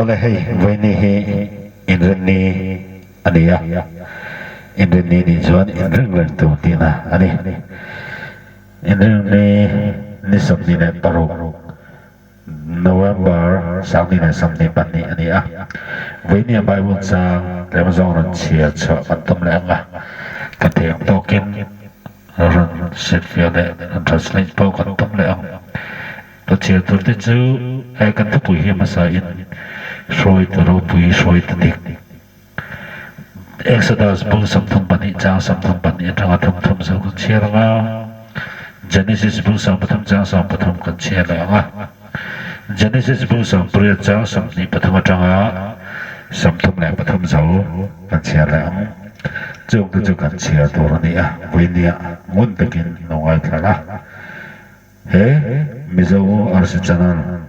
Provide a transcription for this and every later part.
Awle hei vawiini hi inrinni a ni a, inrinni nih chuan inring reng tur tihna a ni. Inrinni ni 26 November 2022 a ni a, vawiini a Bible chang tlem zawng rawn chhiar chhuah kan tum leh ang a, ka thei ang tawkin rawn hrilhfiah leh rawn translate pawh kan tum leh ang. Ka chhiar tur te chu he kan thupui hi hmasa in hruaitu ropui hruaitu dik Exodus bung 32 chang 32 atanga thum thum zo kan chhiar ang a, Genesis bung 13 chang 13 kan chhiar leh ang a, Genesis bung 18 chang 23 atanga 33 zo kan chhiar leh ang. Chung te chu kan chhiar tur a ni a, vawinia ngun takin lo ngaithla la. He Mizo RC channel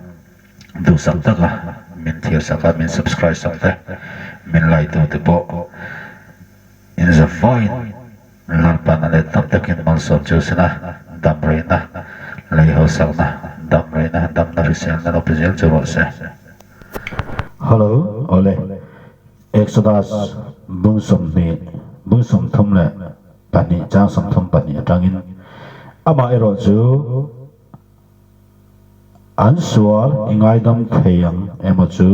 duhsak taka min thirsak a, min subscribe sak te, min like tu te pawh in za faiin Lalpan a let tam takin malsawm chu sin a, dam reina, lei hausakna, dam reina, damna hriselna lo pe zel chu rawh se. Hello, awle, Exodus bung 20, bung 32 chang 32 atangin amah erawh chu an sual i ngaidam thei ang emaw chu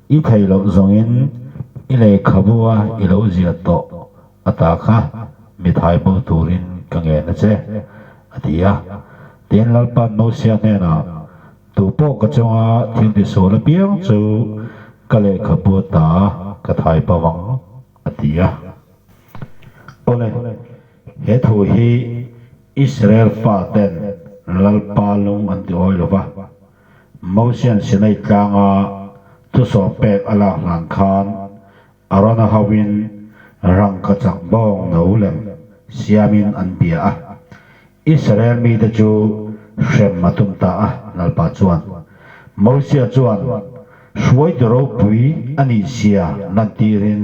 i thei loh zawngin i lehkhabu a i lo ziah tawh ata kha mi thai bo turin ka ngen a che, a ti a. Tin, Lalpa'n Mosia hnenah, Tupawh ka chunga thil tisual apiang chu ka lehkhabu ata ka thai bo ang, a ti a. Awle, he thu hi Israel faten Lalpa lung an ti awi lo va. Mosian Sinai tlanga thusawm pek a lak hlan khan Arona hoin rangkachak bawng no lem siamin an bia a. Israel mite chu hrem a tum ta a, Lalpa chuan. Mosia chuan hruaitu ropui a nih zia lantirin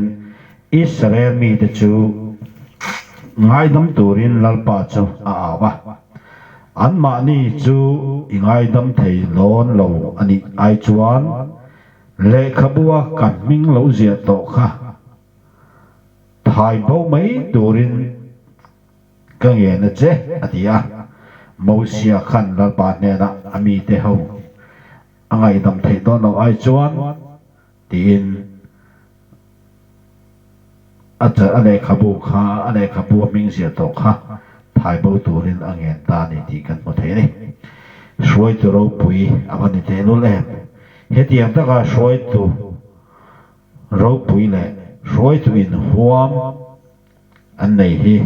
Israel mite chu ngaidam turin Lalpa chu a au a. Anmahni chu i ngaidam thei dawn lo a nih ai chuan lehkhabua ka hming lo ziah tawh kha thai bo mai turin Ka ngen a che, a ti a. Mosia khan Lalpa hnenah a mite ho a ngaihdam theih dawn loh ai chuan tiin a a lehkhabu kha a lehkhabu a hming ziah tawh kha thai bo turin a ngen ta a ni tih kan hmu thei a ni. Hruaitu ropui a va ni tehlul em? Hetiang taka hruaitu ropui leh hruaitu inhuam An nei hi.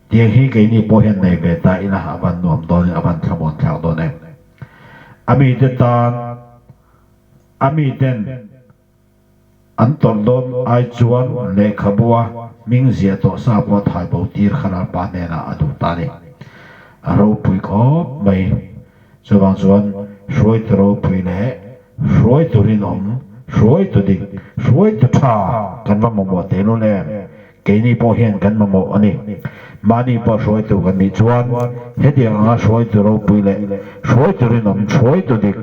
Tiang hi keini pawh hian nei ve ta ila a van nuam dawnin a van thlamuan thlak dawn em. A mite tan, a miten an tawrh dawn ai chuan lehkhabua hming ziah tawh sa pawh thai bo tir kha Lalpa hnenah a duh ta a ni. A ropui khawp mai. Chuvang chuan hruaitu ropui leh hruaitu rinawm, hruaitu dik, hruaitu tha kan va mamawh tehlul em? Keini pawh hian kan mamawh a ni. Mahni pawh hruaitu kan nih chuan hetiang anga hruaitu ropui leh hruaitu rinawm, hruaitu dik,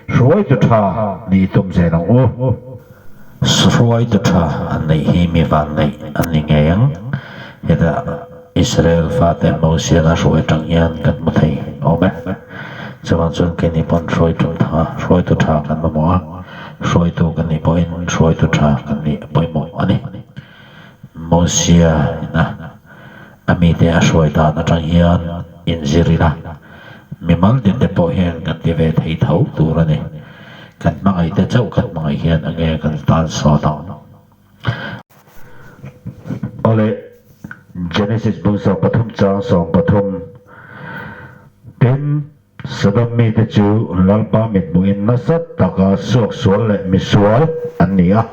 hruaitu tha nih tum zel ang u. Hruaitu tha an neih hi mi vanneih an ni ngei ang. Hetah Israel fate Mosian a hruai atang hian kan hmu thei awm e. Chuvang chuan keini pawn hruaitu tha, hruaitu tha kan mamawh a, hruaitu kan nih pawhin hruaitu tha kan nih a pawimawh a ni. Mosia ina a mite a hruai dan atang hian inzir ila, mimal tin te pawh hian kan ti ve thei tho tur a ni. Kan hmangaih te chauh kan hmangaih hian enge kan tan sawt ang? Awle, Genesis bung 13 chang 13, Tin, Sodom mite chu Lalpa mithmuhin nasa taka suaksual leh misual an ni a.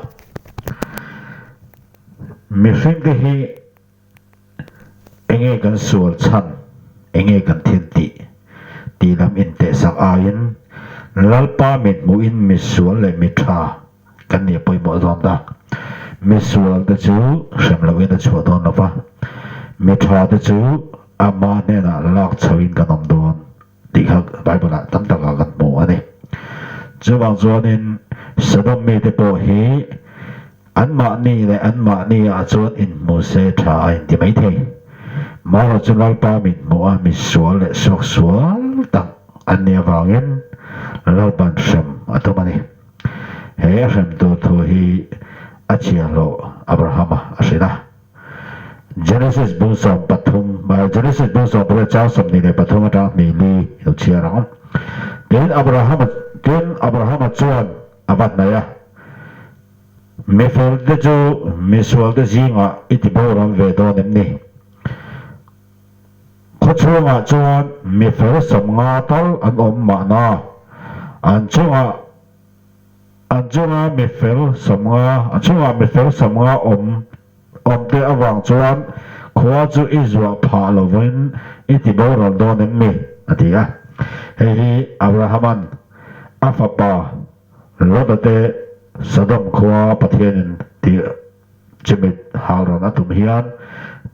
Mihringte hi enge kan sual chhan, enge kan thil tih tih lam intehsak aiin Lalpa mithmuhin misual leh mitha Kan nih pawimawh dawn ta. Mi sual te chu hrem loin a chhuah dawn lo va, mi tha te chu ama hnenah lak chhoin kan awm dawn tih kha Bible ah tam takah kan hmu a ni. Chuvang chuanin Sodom mite pawh hi anmahni leh anmahni ah chuan inhmu se tha a inti maithei. Marawh chu Lalpa mit hmuh a misual leh suaksual tak an nih avangin Lalpa'n hrem a tum a ni. He a hrem tur thu hi a chhiahhlawh Abrahama a hrilh a. Genesis bung 13, Genesis bung 18 chang 23 atang hnih li lo chhiar ang. Tin, Abrahama, tin, Abrahama chuan a va hnaih a, Mifelte chu misualte zingah i ti boram ve dawn em ni? Khaw chhungah chuan mifel 50 tal an awm mahna, an chungah An chunga mi fel 50, a chungah mi fel 50 awm awmte avang chuan khua chu i zuah phah lovin i ti boral dawn em ni? a ti a. Hei hi Abrahama'n a fapa Lota te Sodom khua Pathianin ti chimit hal rawn a tum hian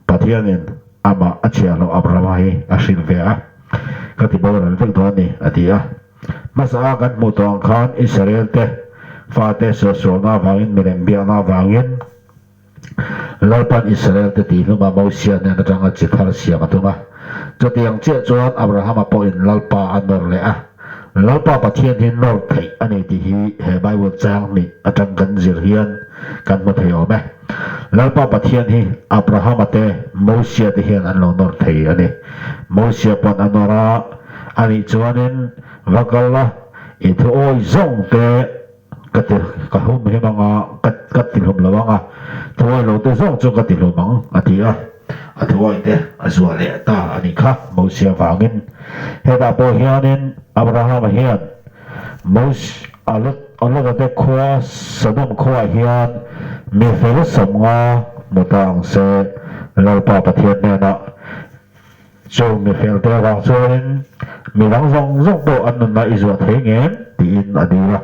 Pathianin amah a chhiahhlawh Abrahama hi a hrilh ve a, Ka ti boral vek dawn ni, a ti a. Hmasa a kan hmuh tawh ang khan Israel te fate suahsualna avangin milem biakna avangin Lalpan Israel te tihhluma Mosia hnen atanga chi thar siam a tum a. Chutiang chiah chuan Abrahama pawhin Lalpa a nawr leh a. Lalpa Pathian hi nawr theih a ni tih hi he Bible chang hnih atang kan zir hian kan hmu thei awm e. Lalpa Pathian hi Abrahama te Mosia te hian an lo nawr thei a ni. Mosia pawn a nawr a. A nih chuanin va kal la, i thu awi zawng te ka ti ka hum him ang a, ka ka ti hlum lo ang a, thu awi lo te zawng chu ka ti hlum ang, a ti a. A thu awi te a zuah leh ta a nih kha, Mosia vangin. Hetah pawh hianin Abrahama hian Mos a Lot a Lota te khua Sodom khuaah hian mi fel 50 hmu ta ang se, Lalpa Pathian hnenah Chu mi felte avang chuanin mi dang zawng zawng pawh an nunna i zuah thei ngem? tiin a dil a.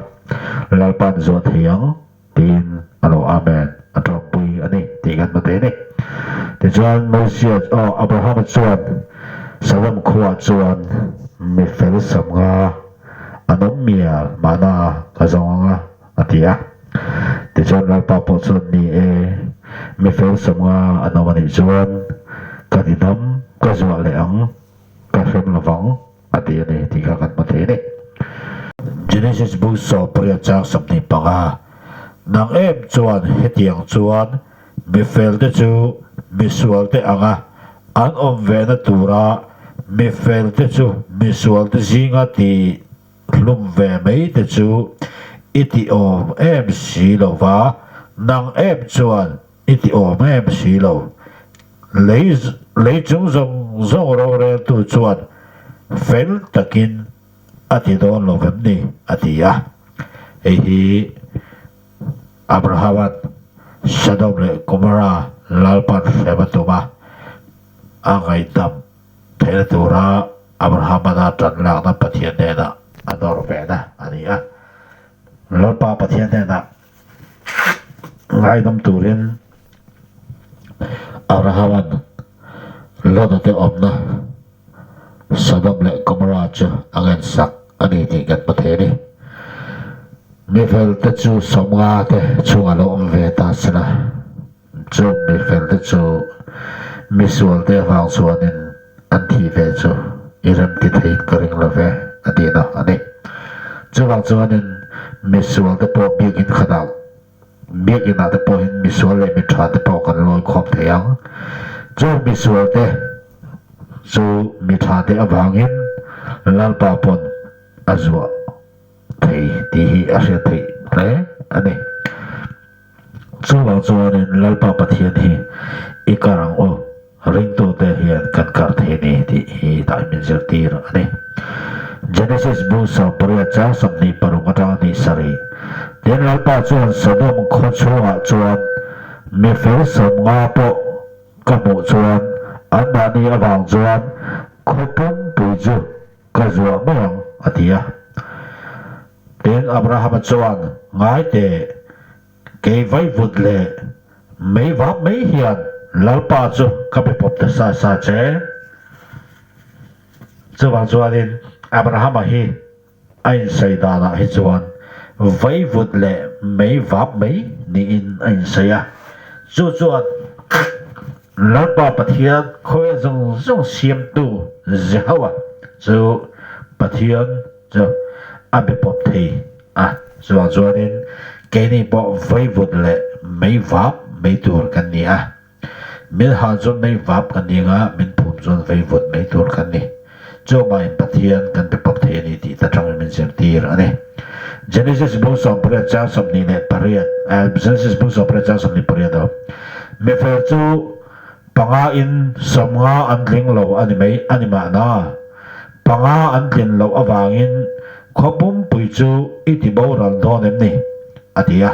Lalpa'n zuah thei ang tiin a lo Amen a tawngpui a ni tih kan hmu thei a ni. Tichuan Mosia aw Abrahama chuan Sodom khuaah chuan mi fel 50 an awm mial mahna ka zawng ang a a ti a. Tichuan Lalpa pawh chuan ni e, mi fel 50 an awm a nih chuan ka ti dam, ka zuah leh ang, ka hrem lovang a ti a ni tih kha kan hmu thei a ni. Genesis bu 18 chang 25, Nang em chuan hetiang chuan mi felte chu misualte anga an awm vehna tura mi felte chu misualte zinga ti Hlum ve mai te chu i ti awm em si lo va, nang em chuan i ti awm em si lo. Lei lei chung zawng zawng roreltu chuan fel takin a ti dawn lo vem ni? a ti a. Hei hi Abrahama'n Sodom leh Gomorrah Lalpa'n hrem a tum a, a ngaihdam theihna tura Abrahamana ṭan lakna Pathian hnenah a nawr vena a ni a. Lalpa Pathian hnenah ngaidam turin Abrahama'n Lota te awmna Sodom leh Gomorrah chu a ngensak a ni tih kan hmu thei a ni. Mi felte chu 50 te chhungah lo awm ve ta sela. Chung mi felte chu mi sualte avang chuanin an thih ve chu i remti theiin ka ring lo ve, a tihna a ni. Chuvang chuanin mi sualte pawh biakinn khatah, biakinah te pawhin mi sual leh mi tha te pawh kan lawi khawm thei ang. Chung mi sualte chu mi tha te avangin Lalpa pawn a zuah thei tih hi a hriat theih hle a ni. Chuvang chuanin Lalpa Pathian hi i kar ang u, ringtute hian kan kar thei ni tih hi tah min zirtir a ni. Genesis bu 18 chang 26 atanga 27, Tin Lalpa chuan Sodom khaw chhungah chuan mi fel 50 pawh ka hmuh chuan anmahni avang chuan khaw pumpui chu Ka zuah mai ang, a ti a. Tin, Abrahama chuan, Ngai teh, kei vaivut leh mei vap mai hian Lalpa chu ka pe pawp ta sa sa che. Chuvang chuanin Abrahama hi a insawi danah hi chuan. Vaivut leh mei vap mai niin a insawi a. Chu chuan Lalpa Pathian khawvel zawng zawng siamtu Jehovah chu Pathian chu a be pawp thei a. Chuvang chuanin keini pawh vaivut leh mei vap mai tur kan ni a. Min hal chuan mei vap kan ni anga min phum chuan vaivut mai tur kan ni. Chuvangin Pathian kan be pawp thei a ni tih ta tangin min zirtir a ni. Genesis bu 18 chang 28 Genesis bu 18 chang 28 aw Mifel chu panga in 50 an tling lo a ni mai a ni mahna panga an tlin loh avangin khaw pumpui chu i ti boral dawn em ni? a ti a.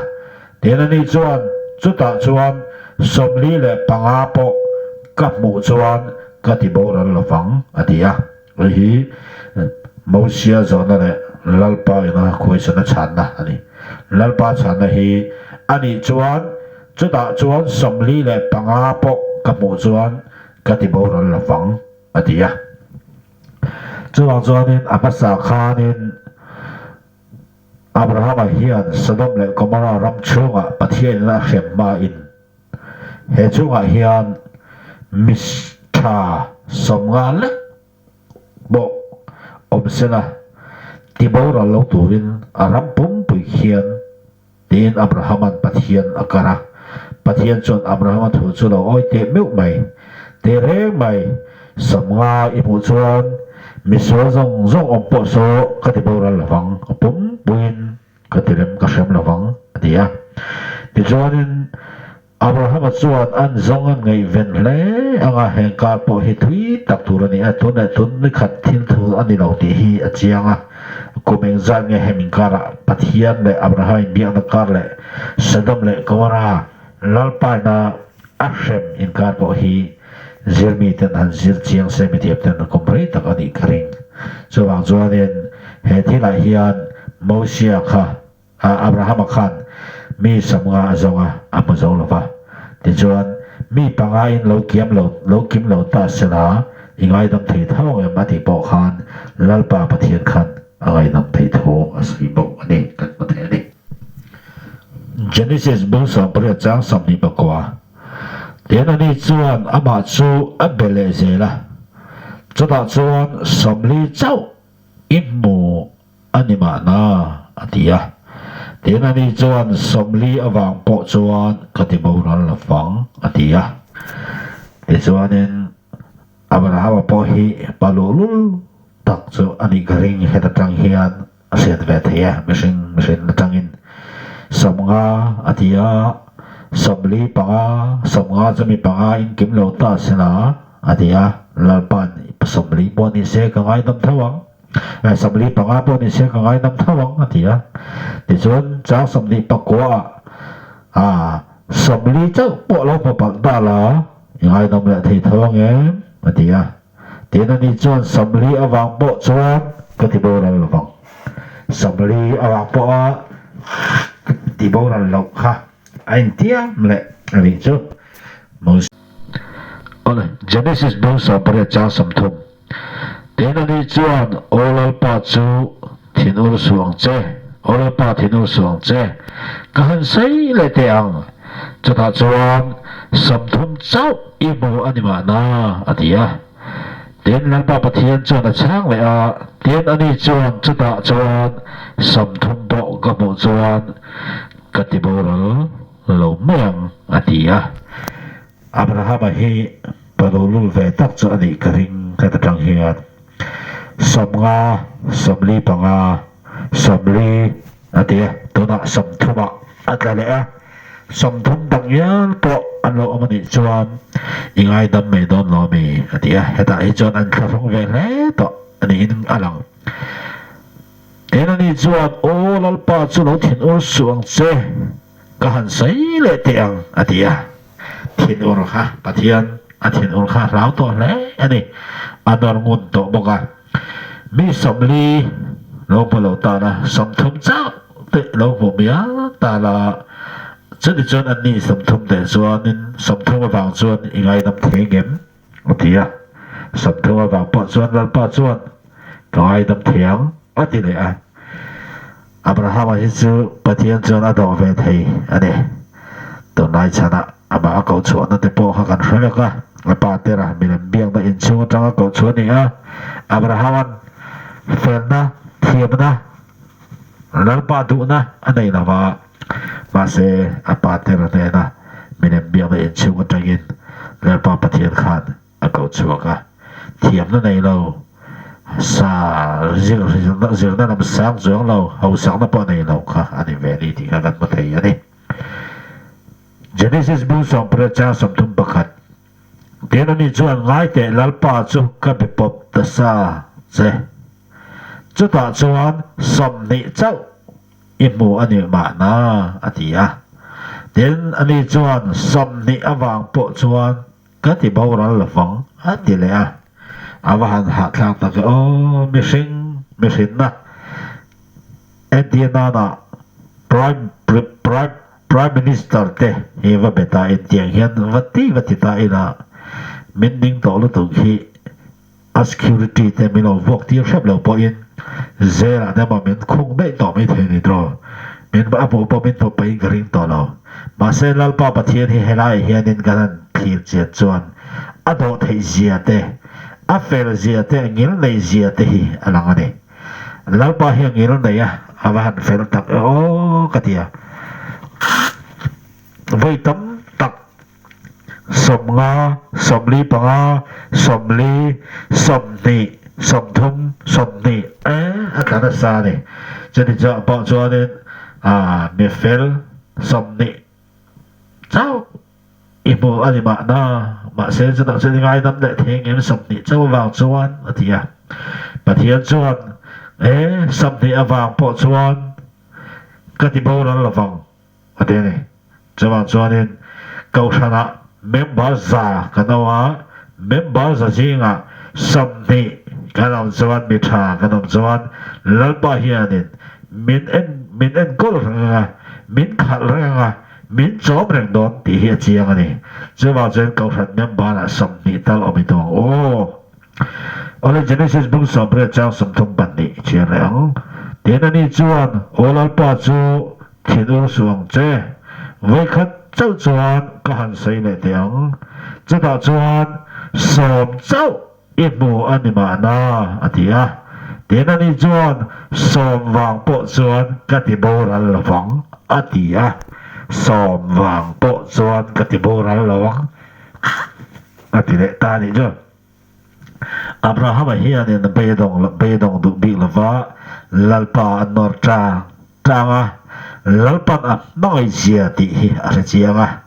Tin ani chuan chutah chuan 45 pawh ka hmuh chuan ka ti boral lo vang, a ti a. Hei hi Mosia zawhna leh Lalpa ina khuaisana chhanna a ni. Lalpa chhanna hi a nih chuan chutah chuan 45 pawh ka hmuh chuan ka ti boral lo vang, a ti a. Chuvang chuanin a hmasa khanin Abrahama hian Sodom leh Gomorrah ram chhungah Pathianin a hrem hmain he chungah hian mi tha 50 lek pawh awm sela tiboral lo turin a ram pumpui khian tiin Abrahama'n Pathian a kar a. Pathian chuan Abrahama thu chu lo awi teh meuh mai. Teh reng mai, 50 i hmuh chuan misual zawng zawng awm pawh saw ka ti boral lovang, a pumpuiin ka ti rem ka hrem lovang, a ti a. Tichuanin Abrahama chuan an zawng an ngaihven hle anga heng kar pawh hi thui tak tur a ni a, tun leh tun ni khat thil thu a ni lo tih hi a chiang a. Kum engzat nge hemi karah Pathian leh Abraham inbiakna kar leh Sodom leh Gomorrah Lalpaina a hrem inkar pawh hi zirmi ten han zir chiang se mithiam ten kum rei tak a nih ka ring. Chuvang chuanin he thilah hian Mosia kha Abrahama khan mi 50 a zawng a, a hmu zo lo va. Tichuan mi panga in lo kiam lo lo kim lo ta sela i ngaidam thei tho ang em a tih pawh khan Lalpa Pathian khan a ngaidam thei tho a sawi bawk a ni kan hmu thei a ni. Genesis bul 18 chang 29 Tin ani chuan amah chu a be leh zel a, chutah chuan 40 chauh i hmu a ni mahna, a ti a. Tin ani chuan 40 avang pawh chuan ka ti boral lo vang, a ti a. Tichuanin Abrahama pawh hi pa luhlul tak chu a nih ka ring heta tang hian a hriat ve thei e, mihring mihring atangin 50 a ti a, 45, 50 chu mi panga in kim lo ta sela a ti a, Lalpa'n 40 pawh ni se ka ngaidam tho ang, 45 pawh ni se ka ngaidam tho ang a ti a, tichuan chang 29 ah 40 chauh pawh lo hmu palh ta la i ngaidam leh thei tho ang em a ti a. Tin ani chuan 40 avang pawh chuan ka ti boral lo vang. 40 avang pawha ka ti boral loh kha a intiam leh a nih chu. Moses. Awle, Genesis bu 18 chang 30. Tin ani chuan, Aw Lalpa chu thinur suh ang che, Aw Lalpa thinur suh ang che, ka han sawi leh teh ang. Chutah chuan 30 chauh i hmu a ni mahna, a ti a. Tin, Lalpa Pathian chuan a chhang leh a, tin, ani chuan chutah chuan 30 pawh ka hmuh chuan ka ti boral lo mai ang, a ti a. Abrahama hi pa luhlul ve tak chu a nih ka ring ka ta tang hian. 50, 45, 40 a ti a, tunah 30 ah a tla leh a, 30 dang ngial pawh an lo awm a nih chuan i ngaidam mai dawn lo ami a ti a, hetah hi chuan an thlahrung ve hle tawh a niin a lang. Tin ani chuan, Aw Lalpa chu lo thinur suh ang che, ka han sawi leh teh ang a ti a. Thinur kha Pathian a thinur kha hlau tawh hle a ni, a nawr ngun tawh bawk a. Mi 40 lo hmu lo tan a, 30 chauh te lo hmu mial tan a, chumi chuan anni 30 te chuanin 30 avang chuan i ngaidam thei ngem a ti a. 30 avang pawh chuan Lalpa chuan ka ngaidam thei ang a ti leh a. Abrahama hi chu Pathian chuan a dawh ve thei a ni. Tunlai chhanah amah a koh chhuahna te pawh kha kan hre vek a, a pa tera milem biakna inchhung atanga koh chhuah a ni a. Abrahama'n felna, thiamna, Lalpa duhna a nei lo va, mahse a pa tera hnena milem biakna inchhung atangin Lalpa Pathian khan a ko chhuak a, thiamna nei lo, sa zir zirna lam sang chuang lo, hausakna pawh nei lo kha a ni ve ni tih kha kan hmu thei a ni. Genesis bu 18 chang 31 Tin ani chuan ngai teh Lalpa chu ka be pawp ta sa che. Chutah chuan 20 chauh i hmu a nih mahna, a ti a. Tin ani chuan 20 avang pawh chuan Ka ti boral lovang a ti leh a, a va han hahthlak tak e aw, mihring mihrinna entir nana Prime Prime Prime Minister te hi va be ta in tiang hian va ti va ti ta ila min ning tawh lutuk hi A security te min lo vuak tir hrep lo pawhin jail ah te maw min khung daih tawh mai thei ni tawh. Min a hmuh pawh min hmuh pahin ka ring tawh lo. Mahse Lalpa Pathian hi helaiah hianin kan han thlir chian chuan a dawh theih zia te, a fel zia te, a ngil nei zia te hi a lang a ni. Lalpa hi a ngil nei a, a va han fel tak e aw ka ti a. Vawi tam tak 50, 45, 40, 20, 30, 20 e a tla nasa a ni. Chumi chuah pawh chuanin ah mi fel 20 chauh i hmu a ni mahna, mahse chutah chuan i ngaidam leh thei ngem 20 chauh avang chuan a ti a. Pathian chuan e 20 avang pawh chuan ka ti boral lovang. A ti a ni. Chuvang chuanin Kohhranah member za kan awm a, member za zingah 20 kan awm chuan mi tha kan awm chuan Lalpa hianin min en min enkawl reng ang a, min khalh reng ang a, min chawm reng dawn tih hi a chiang a ni. Chuvang chuan Kohhran member-ah 20 tal awm i tum ang aw. Awle Genesis bung 18 chang 34 chhiar leh ang. Tin ani chuan, Aw Lalpa chu thin ur suh ang che. Vawikhat chauh chuan ka han sawi leh teh ang. Chutah chuan 10 chauh i hmu a ni mahna, a ti a. Tin ani chuan, 10 vang pawh chuan ka ti boral lo vang, a ti a. 10 vang pawh chuan ka ti boral lo ang, a ti leh ta a nih chu. Abrahama hianin beidawng beidawng duh bik lova Lalpa a nawr tang tang a, Lalpan a hmangaih zia tih hi a hre chiang a.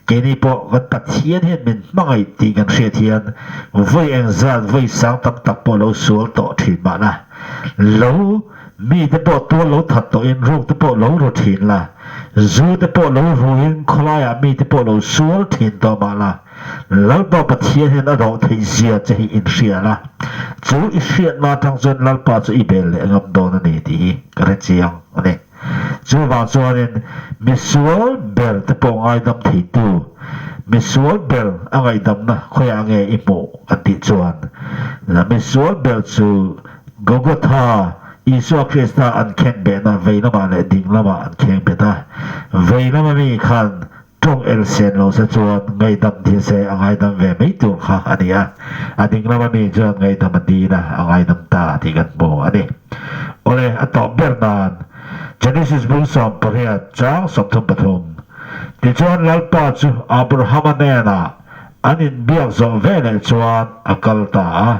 Keini pawh kan Pathian hian min hmangaih tih kan hriat hian vawi engzat vawi sang tam tak pawh lo sual tawh thin mahna lo mite pawh tual lo that tawhin ruk te pawh lo ru thin la, zu te pawh lo ruin khawlaiah mite pawh lo sual thin tawh mahla, Lalpa Pathian hian a dawh theih zia che hi in hria la, chu i hriatna atang chuan Lalpa chu i bel leh ngam dawn a ni tih hi ka hre chiang a ni. Chuvang chuanin misual ber te pawh ngaidam theitu, misual ber a ngaihdamna khawiah nge i hmuh kan tih chuan, misual ber chu Golgotha, Isua Krista an khengbehna vei lamah leh ding lamah an khengbet a, vei lama mi khan Tawng el sen lo se chuan ngaihdam thil se a ngaidam ve mai tur kha a ni a, a ding lama mi chuan ngaihdam a dil a, a ngaidam ta tih kan hmu a ni. Awle, a tawp ber nan Genesis bul 18 chang 33, Tichuan Lalpa chu Abrahama hnenah an inbiak zawh veleh chuan a kal ta a,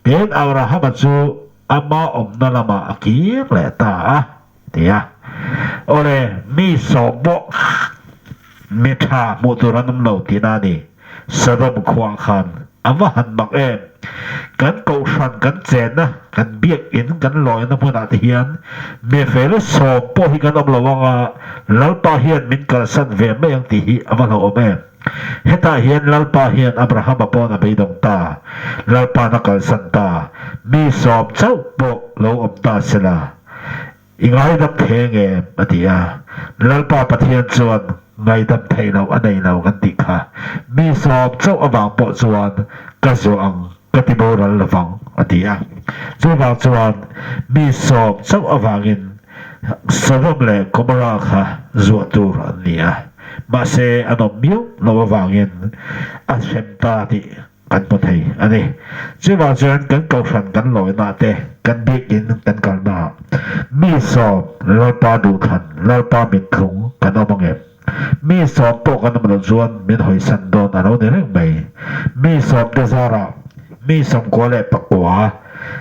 tin Abrahama chu ama awmna lamah a kir leh ta a. Ti a. Awle, mi sawm pawh mi tha hmuh tur an awm lo tihna a ni. Sodom khuah khan a va han mak em! Kan kohhran kan chenna, kan biakinn kan lawina hmunah te hian mi fel sawm pawh hi kan awm lo ang a, Lalpa hian min kalsan ve mai ang tih hi a va hlauhawm em! Hetah hian Lalpa hian Abrahama pawn a beidawng ta, Lalpa'n a kalsan ta, mi sawm chauh pawh lo awm ta sela. I ngaidam thei ang em? a ti a. Lalpa Pathian chuan ngaidam theih loh a nei lo kan tih kha. Mi 10 chauh avang pawh chuan ka zuah ang, ka ti boral lovang, a ti a. Chuvang chuan mi 10 chauh avangin. Sodom leh Gomorrah kha zuah tur an ni a, mahse an awm miau lo avangin a hrem ta tih kan hmu thei a ni. Chuvang chuan kan kohhran kan lawina te, kan biakinn kan kalna mi sawm Lalpa duhthlan, Lalpa mittlung kan awm ang em? Mi sawm pawh kan awm loh chuan min hawisan dawn a lo ni reng mai. Mi sawm te zarah mi sawmkua leh pakua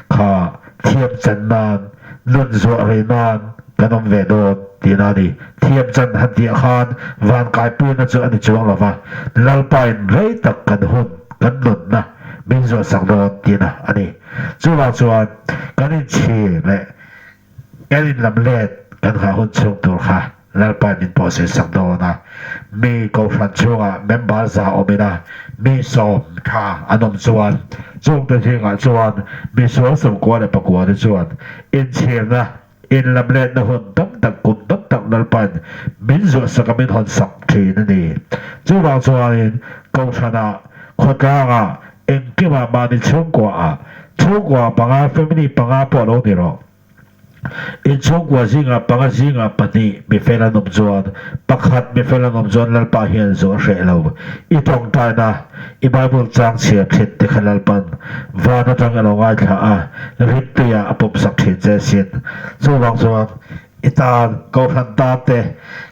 kha thiam chan nan, nun zuah rei nan kan awm ve dawn tihna a ni. Thiam chan han tih khan van kaipuina chu a ni chuang lo va, Lalpain rei tak kan hun, kan nunna min zuahsak dawn tihna a ni. Chuvang chuan kan inchhir leh Kan inlam let kan nghah hun chhung tur kha Lalpain min pawhsei sak dawn a, mi kohhran chhungah member za awm ila mi 10 an awm chuan chungte zingah chuan mi sual 98 leh 9 te chuan inchhirna, inlam letna hun tam tak kum tam tak Lalpain min zuahsak a min hawn sak thin a ni. Chuvang chuanin kohhranah, khawtlangah, engkimah mahni chhungkuaah, chhungkua panga, family panga pawh lo ni rawh. Inchhungkua zingah panga zingah pahnih mi fel an awm chuan, pakhat mi fel an awm chuan Lalpa hian zu a hreh lo. I tawngtaina, i Bible chang chhiar thin te kha Lalpan van atang a lo ngaithla a, rimtuiah a pawmsak thin che sin. Chuvang chuan i tan, kohhran tan te,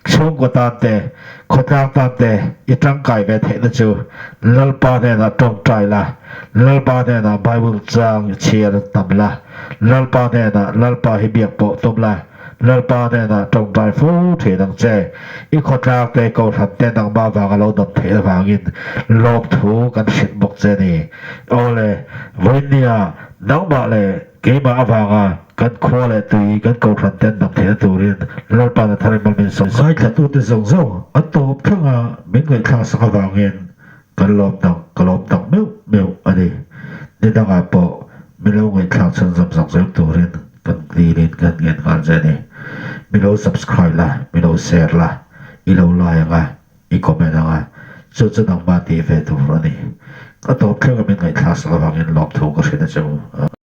chhungkaw tan te, khawtlang tan te i tangkai ve theihna chu Lalpa hnenah tawngtai la, Lalpa hnenah Bible chang chhiar tam la, Lalpa hnenah Lalpa hi biak pawh tum la, Lalpa hnenah tawngtai fo thin ang che. I khawtlang te kohhran te nangmah vanga lo dam theih avangin lawmthu kan hrilh bawk che ni. Awle, vawiinnia nangmah leh keimah avanga kan khua leh tui kan kohhran ten dam theihna turin Lalpa na thar in mal min sawm. Ngaithlatute zawng zawng an tawp thlanga min ngaihthlak sak avangin Kan lawm dang, ka lawm dang meuh meuh a ni. Ni dangah pawh mi lo ngaihthlak chhunzawm zawk zel turin kan dilin kan ngen nghal che a ni. Mi lo subscribe la, mi lo share la, i lo like ang a, i comment ang a, chu chu nangmah tih ve tur a ni. Ka tawp thleng a min ngaihthlak sak avangin lawmthu ka hrilh a che u.